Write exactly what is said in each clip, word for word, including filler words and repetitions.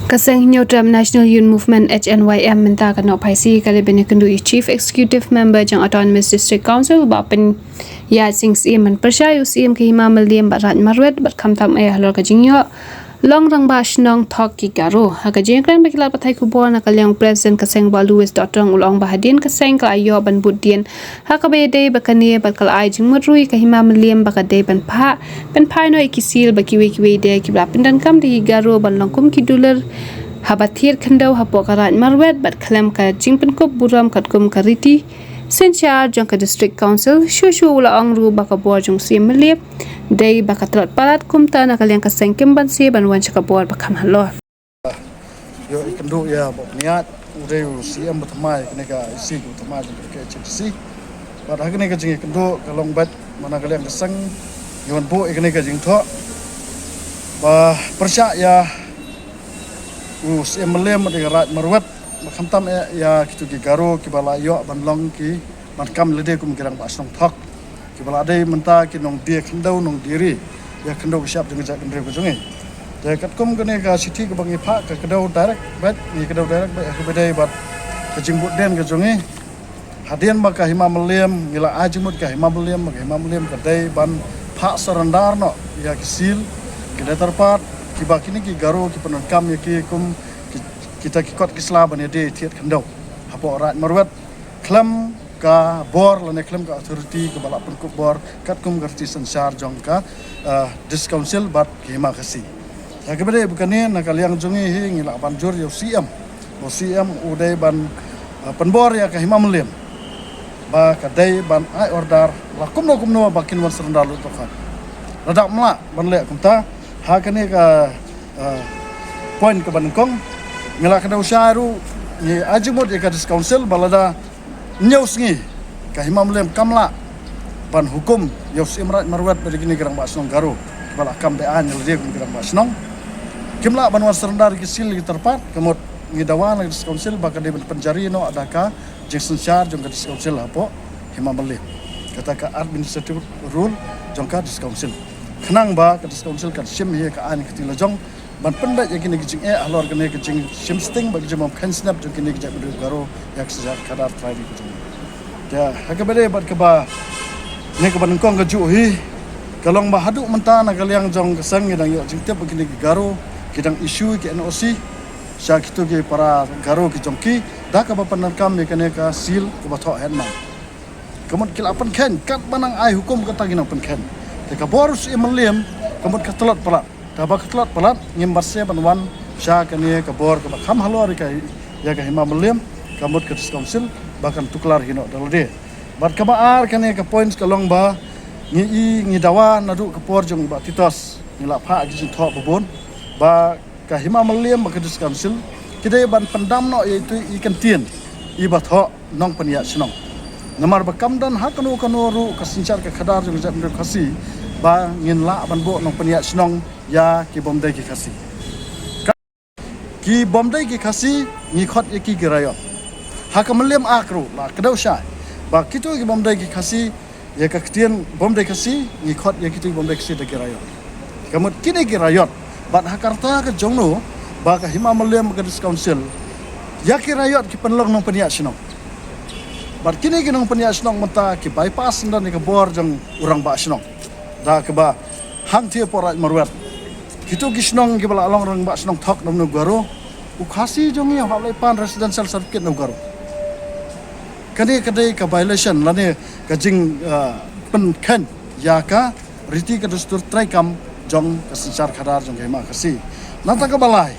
Ka seng Hynñiewtrep National Youth Movement, H N Y M, mynta ka Nongphaisi ka la pynïakynduh ïa u Chief Executive Member jong Autonomous District Council, Bah Pynïaid Sing Syiem, ban pyrshah ïa u Syiem ka Hima Mylliem bad Raid Marwet, bad khamtam eh halor ka jingïoh long rangbah shnong thok ki Garo. Ha ka jingkren bad ki lad pathai khubor na ka liang u President ka seng Bah Louis Dohtdong u la ong ba hadien ka seng ka la ïoh ban bud dien ha kaba ïadei bad kane bad ka la ai jingmut ruh ïa ka Hima Mylliem ba ka dei ban phah, ban phai noh ïa ki seal ba kiwei kiwei de kiba la pyndonkam da ki Garo ban long kum ki dular haba thied khyndew hapoh ka Raid Marwet bad khlem ka jingpynkup burom katkum ka riti synshar jong ka District Council. Shuh shuh u la ong ruh ba ka bor jong u Syiem Mylliem dei ba ka tlot palat, kumta na ka liang ka seng kim banse ban wan sha ka bor ba kham halor. Ïoh ïakynduh ïa Bah Pynïaid, u dei u Syiem ba thymmai kane ka ïing ba thymmai jong ka H N D C. Bad ha kane ka jingïakynduh ka long beit ba na ka liang ka seng ngi wan buh ïa kane ka jingthoh ba pyrshah ïa u Syiem Mylliem bad ïa ka Raid Marwet, ba khamtam eh ïa kito ki Garo kiba la ïoh ban long ki, ban kam lade kum ki rangbah shnong thok, kiba la dei mynta ki nongdie khyndew, nongdie ri ïa khyndew ka shyiap jong ka jaitbynriew ka jong ngi. Te katkum kane ka shithi kaba ngi phah, ka kdew direct beit, ngi kdew direct beit ha kaba dei bad ka jingbud dien ka jong ngi. Hadien ba ka Hima Mylliem, ngi la ai jingmut ka Hima Mylliem, ka Hima Mylliem ka dei ban phah surrender noh ïa ki seal, ki letter pass kiba kine ki Garo ki pyndonkam ïa ki kum ki, kita ki kot ki sla ban ïadie thied khyndew hapoh Raid Marwet khlem ka bor lane khlem ka authority kaba la pynkup bor katkum ka riti synshar jong ka, eh, District Council bad ka Hima Khasi. Ha kaba dei bad kane, na ka liang jong ngi hi ngi la ban jur ïa u Syiem. U Syiem u dei ban, eh, pynbor ïa ka Hima Mylliem ba ka dei ban ai order la kumno kumno ba kin wan surrender lut tang. Lada ym lah ban leh kumta, ha kane ka, eh, point kaba nyngkong, ngi la kdew shai ruh, ngi ai jingmut ïa ka District Council ba lada hynñiew sngi ka Hima Mylliem kam lah ban hukum ïa u Syiem Raid Marwet bad ïa kine ki rangbah shnong Garo kiba la kam beaiñ ïa lade kum ki rangbah shnong, kim lah ban wan surrender ki seal, ki letter pass, ka mut ngi dawa na ka District Council ba ka dei ban pynjari noh da ka jingsynshar jong ka District Council hapoh Hima Mylliem. Kata ka administrative rule jong ka District Council. Khnang ba ka District Council kan shim hi ïa ka aiñ ka kti la jong ban pynbeit ïa kine ki jingeh halor kane ka jingshim sting bad ka jingbym kheiñ snep jong kine ki jaitbynriew Garo ïa ka synshar khadar trai ri ka jong ngi. Te ha kaba dei bad kaba, ne kaba nyngkong kajuh hi ka long ba haduh mynta na ka liang jong ka seng ngi dang ïoh jingtip ba kine ki Garo ki dang issue ki N O C sha kito ki para Garo ki jong ki da kaba pyndonkam ïa kane ka seal kaba thoh hynmen. Ka mut ki la pynkheiñ, katba nang ai hukum kata ki nang pynkheiñ. Te ka bor u Syiem Mylliem ka mut ka tlot palat. Te haba ka tlot palat, ngim banse ban wan sha kane ka bor kaba kham halor ïa ka, ïa ka Hima Mylliem, ka mut ka District Council ba kan tuklar hi noh da lade. Bad kaba ar, kane ka point ka long ba ngi i, ngi dawa naduh ka por jong i Bah Titos, ngi la phah ki jingthoh ba bun ba ka Hima Mylliem bad ka District Council ki dei ban pyndam noh ïa itu i kyntien iba thoh nongpynïaid shnong. Namar ba kam don ha kano kano ruh ka synshar ka khadar jong ka jaitbynriew Khasi ba ngin lah ban buh nongpynïaid shnong ïa ki bym dei ki Khasi. Ka, ki bym dei ki Khasi ngi khot ïa ki ki raiot. Ha ka Mylliem Act ruh la kdew shai ba kito ki bym dei ki Khasi, ïa ka ktien bym dei Khasi, ngi khot ïa kito ki bym dei Khasi da ki raiot. Ka mut kine ki raiot, bad ha ka rta ka jong no ba ka Hima Mylliem ka District Council, ïa ki raiot ki pynlong nongpynïaid shnong. Bad kine ki nongpynïaid shnong mynta ki bypass ïa ka bor jong u rangbah shnong. Da kaba hangtei hapoh Raid Marwet, kito ki shnong kiba la long rangbah shnong thok na u Garo, u Khasi jong ngi u hap leit pan residential certificate na u Garo. Kane ka dei ka violation lane ka jing, uh, pynkheiñ ïa ka riti ka dustur treikam jong ka synshar khadar jong ka Hima Khasi. Nangta kaba lai,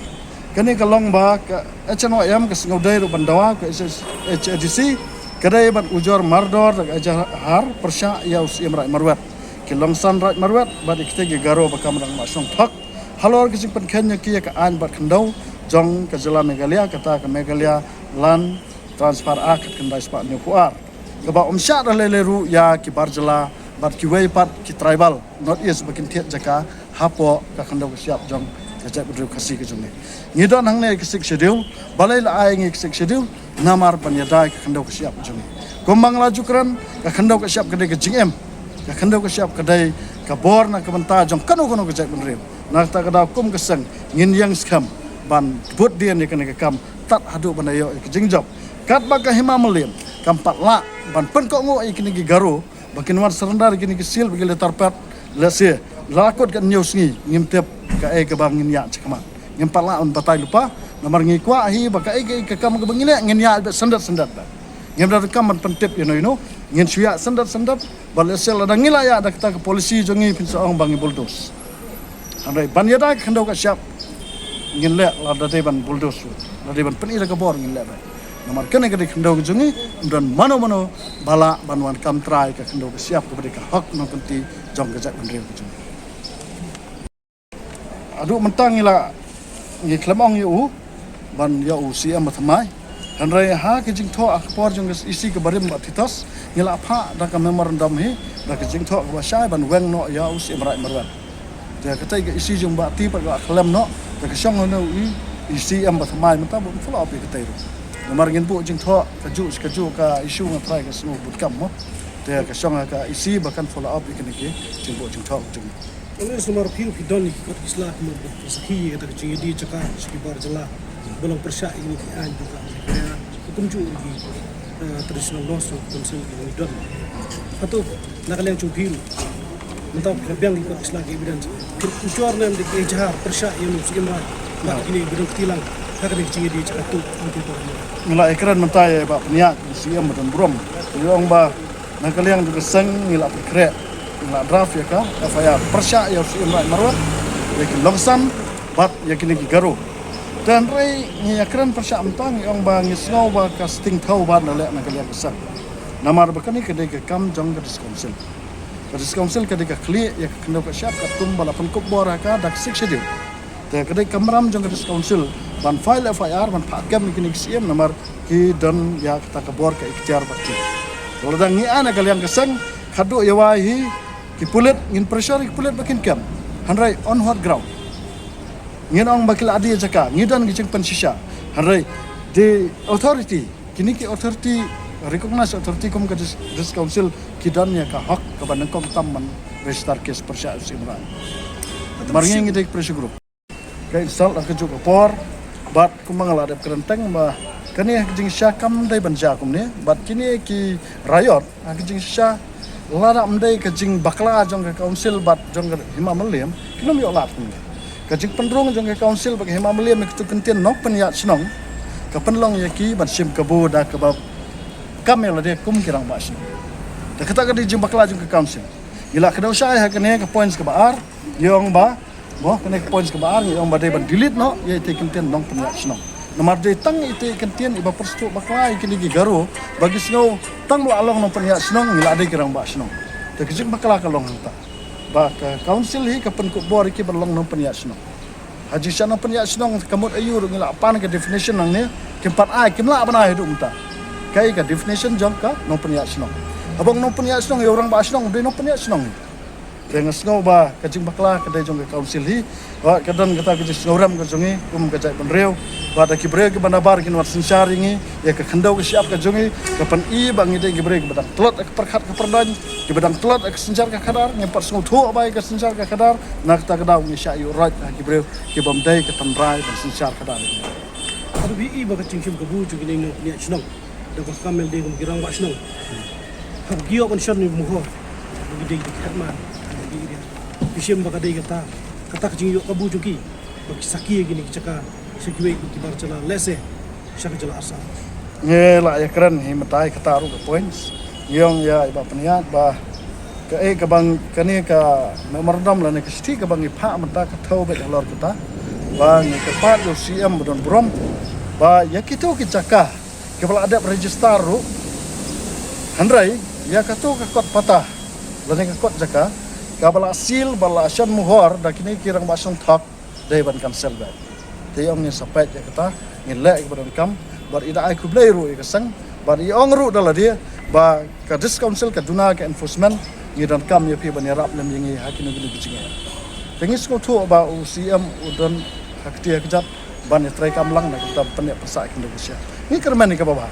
kane ka long ba ka H N Y M ka sngewdei ruh ban dawa ka H A D C ka dei ban ujor mardor da ka ejahar pyrshah ïa u Syiem Raid Marwet, ki longsan Raid Marwet bad ïa kitei ki Garo ba kam rangbah shnong thok halor ka jingpynkheiñ ïa ki ïa ka aiñ bad khyndew jong ka jylla Meghalaya, kata ka Meghalaya Land Transfer Act khatkhyndai spah hynñiewphew ar, kaba ym shah da lei lei ruh ïa ki bar jylla bad kiwei pat ki tribal North East ba kin thied jaka hapoh ka khyndew ka shyiap jong ka jaitbynriew Khasi ka jong ngi. Ngi don hangne ka Sixth Schedule, balei la ai ngi ka Sixth Schedule? Namar ban ïada ïa ka khyndew ka shyiap ka jong ngi. Kumba nga la ju kren, ka khyndew ka shyiap ka dei ka jingim. Ka khyndew ka shyiap ka dei ka bor na ka bynta jong kano kano ka jaitbynriew. Na kata ka daw kum ka seng ngin ïeng skhem ban bud dien ïa kane ka kam tad haduh ban ïoh ïa ka jingjop. Katba ka Hima Mylliem kam pat lah ban pynkohnguh ïa kine ki Garo ba kin wan surrender ïa kine ki seal bad ki letter pad, lehse la kut ka hynñiew sngi ngim tip kaei kaba ngin ïaid shakhmat. Ngim pat lah ban batai lypa namar ngi kwah hi ba kaei kaei ka kam kaba ngin ïa ngin ïaid bad syndet syndet bad ngim da kam ban pyntip ïa no ïa no. Ngin shu ïaid syndet syndet bad lehse lada ngi la ïaid da kata ka policy jong ngi phin sa ong ba ngi bulldoze. Hynrei ban ïada ka khyndew ka shyiap ngin leh lada dei ban bulldoze ruh, lada dei ban pyni da ka bor ngin leh bad. Namar kane ka dei ka khyndew ka jong ngi, ym don mano mano ba lah ban wan kam trai ka khyndew ka shyiap kaba dei ka hok nongkynti jong ka jaitbynriew ka jong ngi. Haduh mynta ngi la ngi khlem ong ïa u ban ïa u C M ba thymmai. Hynrei ha ka jingthoh ha ka por jong ka E C kaba rim Bah Titos ngi la phah da ka memorandum hi da ka jingthoh kaba shai ban weng noh ïa u C M Raid Marwet. Te katei ka E C jong Bah Ti pat ka la khlem noh, te ka shong hano u E C M ba thymmai mynta bun follow up ïa katei ruh. Namar ngin buh jingthoh kajuh kajuh ka issue nga trai ka sngew bun kam mo. Te ka shong ha ka E C ba kan follow up ïa kane ki jingbuh jingthoh jong Ane sumar phi phi don ki kot ki sla ki mut ki sakhi ïa kata ka jingïadei jaka sha ki bar jylla ba long pyrshah ïa ki aiñ ba ka ka kumjuh ïa ki, eh, traditional laws of council ki ngi don. Hato na ka liang jong phi mynta phi la biang ki kot ki sla ki evidence phi ujor ne em da ki ejhar pyrshah ïa u C M Raid ba kine ki don kti lang ha kane ka jingïadei jaka tu. Ngi la ïakren mynta ïa ba pynïaid u C M ba don burom. Ngi ong ba na ka liang jong ka seng ngi la pynkhreh, ngi la draft ïa ka F I R pyrshah ïa u C M Raid Marwet, ïa ki Longsan bad ïa kine ki Garo. Te hynrei ngi ïakren pyrshah mynta ngi ong ba ngi sngew ba ka sting thaw bad na leh na ka liang ka seng. Namar ba kane ka dei ka kam jong ka District Council. Ka District Council ka dei ka khlieh ïa ka khyndew ka shyiap katkum ba la pynkup bor ha ka da ka Sixth Schedule. Te ka dei ka kamram jong ka District Council ban file F I R ban phah kem ïa kine ki C M namar ki don ïa kata ka bor ka ikhtiar bad ki. Lada ngi ai na ka liang ka seng, khadduh ïa wai hi ki pulit ngin pressure ïa ki pulit ba kin kem. Hynrei on what ground? Ngin ong ba ki la die jaka, ngi don ki jingpynshisha. Hynrei the authority, kine ki authority, recognized authority kum ka dis-, District Council ki don ïa ka hok kaba nyngkong tam ban register case pyrshah u C M Raid. Mar ngi ngi dei pressure group. Ka insult ha kajuh ka por bad kumba nga la dep kren teng ba kane ka jingshisha kam dei ban jia kumne bad kine ki riot ha ka jingshisha lada ym dei ka jingbakla jong ka council bad jong ka Hima Mylliem kin ym ïoh lad kumne. Ka jingpynrung jong ka council bad ka Hima Mylliem ïa kito ki kyntien nongpynïaid shnong ka pynlong ïa ki ban shim kabu da kaba kam ïa lade kum ki rangbah shnong. Te kata ka dei jingbakla jong ka council. Ngi la kdew shai ha kane ka points kaba ar, ngi ong ba Mo, kane ka points kaba ar ngi ong ba dei ban delete noh ïa ite i kyntien nongpynïaid shnong. Namar dei tang ite i kyntien iba pyrshah bakla ïa kine ki Garo ba ki sngew tang ba la long nongpynïaid shnong ngi la dei ki rangbah shnong. Te ka jingbakla ka long hangta ba ka council hi ka pynkup bor ïa ki ban long nongpynïaid shnong. Ha jingshisha nongpynïaid shnong ka mut aïu ruh ngi la pan ka definition nangne kim pat ai kim lah ban ai haduh mynta. Kaei ka definition jong ka nongpynïaid shnong? Haba ong nongpynïaid shnong ïa u rangbah shnong dei nongpynïaid shnong hi. Te nga sngew ba ka jingbakla ka dei jong ka council hi. Ba ka don kata ka jingsngewrem ka jong ngi kum ka jaitbynriew. Ba da ki briew kiba nabar kin wan synshar ïa ngi ïa ka khyndew ka shyiap ka jong ngi, ka pyni ba ngi dei ki briew kiba dang tlot ha ka pyrkhat ka pyrdaiñ, kiba dang tlot ha ka synshar ka khadar, ngim pat sngewthuh ba ïa ka synshar ka khadar. Na kata ka daw ngi shah ïuh roit ha ki briew kibym dei ka tynrai ban synshar khadar ïa ngi. Haduh ba ïohi ba ka jingshim kabu jong kine ki nongpynïaid shnong da ka kam ïalade kum ki rangbah shnong. Haba ki ïoh ban shon ïa u Mohor ba ki dei ki headman ha ki area, ki shim ba ka dei kata, kata ka jingïoh kabu jong ki ba ki sakhi ïa kine ki jaka sha kiwei ki bar jylla, lehse sha ka jylla Assam. Ngi la ïakren hi mynta ïa kata ruh ka points. Ngi ong ïa i Bah Pynïaid ba kaei kaba kane ka memorandum lane ka shithi kaba ngi phah mynta ka thew beit halor kata ba ngi kyrpad ïa u C M ba don burom ba ïa kito ki jaka kiba la dep register ruh. Hynrei ïa kato ka kot pata lane ka kot jaka kaba la seal ba la shon mohor da kine ki rangbah shnong thok dei ban cancel beit. Te ong ngin sa peit ïa kata, ngin leh ïa kaba donkam bad i da ai khublei ruh ïa ka seng bad i ong ruh da lade ba ka District Council ka duna ka enforcement, ngi donkam ïa phi ban ïarap lem ïa ngi ha kino kino ki jingeh. Te ngi sngewthuh ba u C M u don ha kti ha kjat ban ïatreikam lang na ka bynta ban pynneh pynsah ïa kine ki jingeh. Ngi kyrmen ïa kaba bha.